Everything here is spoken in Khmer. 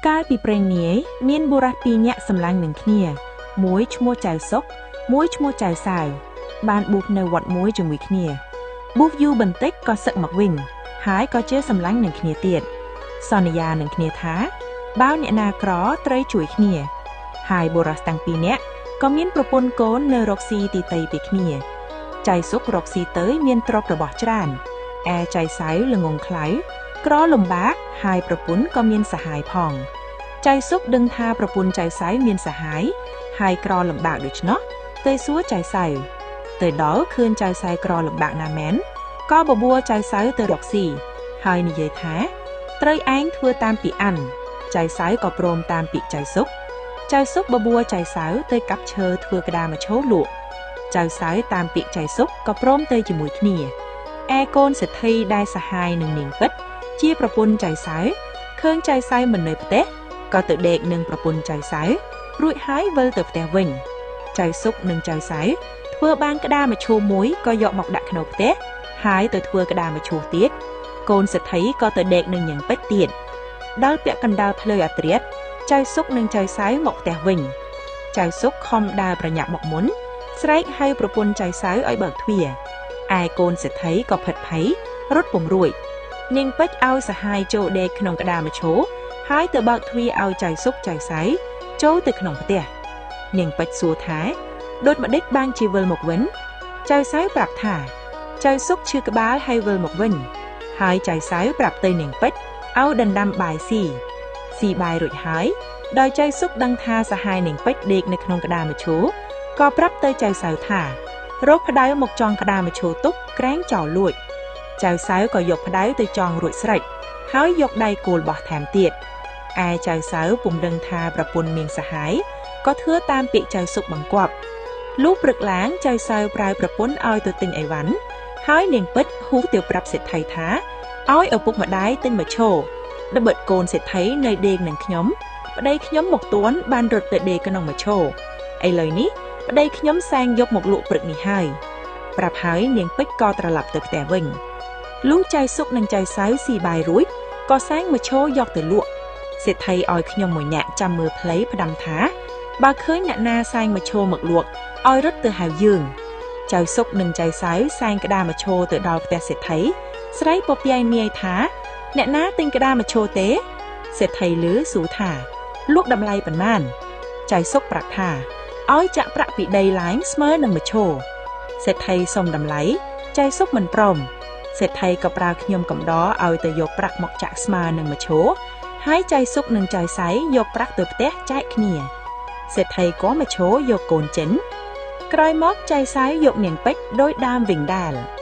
កាលពីព្រេងនាយមានបុរសពីរនាក់សម្លាញ់នឹងគ្នាមួយឈ្មោះចៅសុកមួយឈ្មោះចៅសៅបានបួសនៅវត្តមួយជាមួយគ្នាបួសយូរបន្តិចក៏សឹកមកវិញហើយក៏ជឿសម្លាញ់នឹងគ្នាទៀតសន្យានឹងគ្នាថាបើអ្នកណាក្រត្រូវជួយគ្នាហើយបុរសតាំងពីរនាក់ក៏មានប្រពន្ធកូននៅរកស៊ីទីតីពីគ្នាចៅសុករកស៊ីទៅមានទ្រព្យរបស់ច្រើនឯចៅសៅល្ងងខ្លៅក្រលំបាកហើយប្រពន្ធក៏មានសហាយផងចៅសុកដឹងថាប្រពន្ធចៅសៅមានសហាយហើយក្រលំបាកដូច្នោះទៅសួរចៅសៅទៅដល់ឃើញចៅសៅក្រលំបាកណាស់មែនក៏បបួលចៅសៅទៅរកស៊ីហើយនិយាយថាត្រូវឯងធ្វើតាមពីអានចៅសៅក៏ព្រមតាមពីចៅសុកចៅសុកបបួលចៅសៅទៅកាប់ឈើធ្វើក្តារមឈូលក់ចៅសៅតាមពាក្យចៅសុកក៏ព្រមទៅជាមួយគ្នាឯកូនសេដ្ឋីដែលសហាយនឹងនាងពិតជាប្រពន្ធចៅសៅឃើញចៅសៅមិននៅផ្ទះក៏ទៅដេកនឹងប្រពន្ធចៅសៅរួចហើយវិលទៅផ្ទះវិញចៅសុកនិងចៅសៅធ្វើបានក្តារមឈូមួយក៏យកមកដាក់ក្នុងផ្ទះហើយទៅធ្វើក្តារមឈូទៀតកូនសេដ្ឋីក៏ទៅដេកនឹងញ៉ាំងពេជ្រទៀតដល់ពាក់កណ្ដាលផ្លូវអាត្រិតចៅសុកនិងចៅសៅមកផ្ទះវិញចៅសុកខំដើរប្រញាប់មកមុនស្រែកហៅប្រពន្ធចៅសៅឲ្យបើកទ្វារឯកូនសេដ្ឋីក៏ភិតភ័យរត់ពុំរួចនាងពេជ្រឲ្យសហាយចូលដេកក្នុងក្តារមឈូហើយទៅបើកទ្វារឲ្យចៅសុកចៅសៅចូលទៅក្នុងផ្ទះនាងពេជ្រសួរថាដូចម្ដេចបានជាវិលមកវិញចៅសៅប្រាប់ថាចៅសុកឈឺក្បាលហើយវិលមកវិញហើយចៅសៅប្រាប់ទៅនាងពេជ្រឲ្យដណ្ដាំបាយស៊ីស៊ីបាយរួចហើយដោយចៅសុកដឹងថាសហាយនាងពេជ្រដេកនៅក្នុងក្តារមឈូក៏ប្រាប់ទៅចៅសៅថារកផ្ដៅមកចងក្តារមឈូទុកក្រែងចោលលួចចៅសៅក៏យកផ្ដៅទៅចងរួចស្រេចហើយយកដៃគោលបោះថែមទៀតឯចៅសៅពុំដឹងថាប្រពន្ធមានសហាយក៏ធ្វើតាមពាក្យចៅសុកបង្គាប់លុះព្រឹកឡើងចៅសៅប្រើប្រពន្ធឲ្យទៅទិញអីវ៉ាន់ហើយនាងពេជ្រហ៊ូទៅប្រាប់សេដ្ឋីថាឲ្យឪពុកម្ដាយទិញមឈូដបិតកូនសេដ្ឋីនៅដេកនឹងខ្ញុំប្តីខ្ញុំមកទួនបានរត់ទៅដេកក្នុងមឈូឥឡូវនេះប្តីខ្ញុំសែងយកមកលក់ព្រឹកនេះហើយប្រាប់ហើយនាងពេជ្រក៏ត្រឡប់ទៅផ្ទះវិញលុះចៅសុកនិងចៅសៅស៊ីបាយរួចក៏សែងមឈូយកទៅលក់សេដ្ឋីឲ្យខ្ញុំមួយនាក់ចាំមើលផ្លៃផ្ដាំថាបើឃើញអ្នកណាសែងមឈូមកលក់ឲ្យរត់ទៅហៅយើងចៅសុកនិងចៅសៅសែងក្តារមឈូទៅដល់ផ្ទះសេដ្ឋីស្រែកពពាយនាយថាអ្នកណាទិញក្តារមឈូទេសេដ្ឋីលឺសួរថាលក់តម្លៃប៉ុន្មានចៅសុកប្រាប់ថាឲ្យចាក់ប្រាក់ពីដីឡើងស្មើនឹងមឈូសេដ្ឋីសុំតម្លៃចៅសុកមិនព្រមសេដ្ឋីក៏ប្រើខ្ញុំកំដរឲ្យទៅយកប្រាក់មកចាក់ស្មើនឹងមឈូហើយចៅសុកនិងចៅសៃយកប្រាក់ទៅផ្ទះចែកគ្នាសេដ្ឋីក៏មឈូយកកូនចិនក្រោយមកចៅសៅយកនាងពេជ្រដោយដើមវិញដែរ។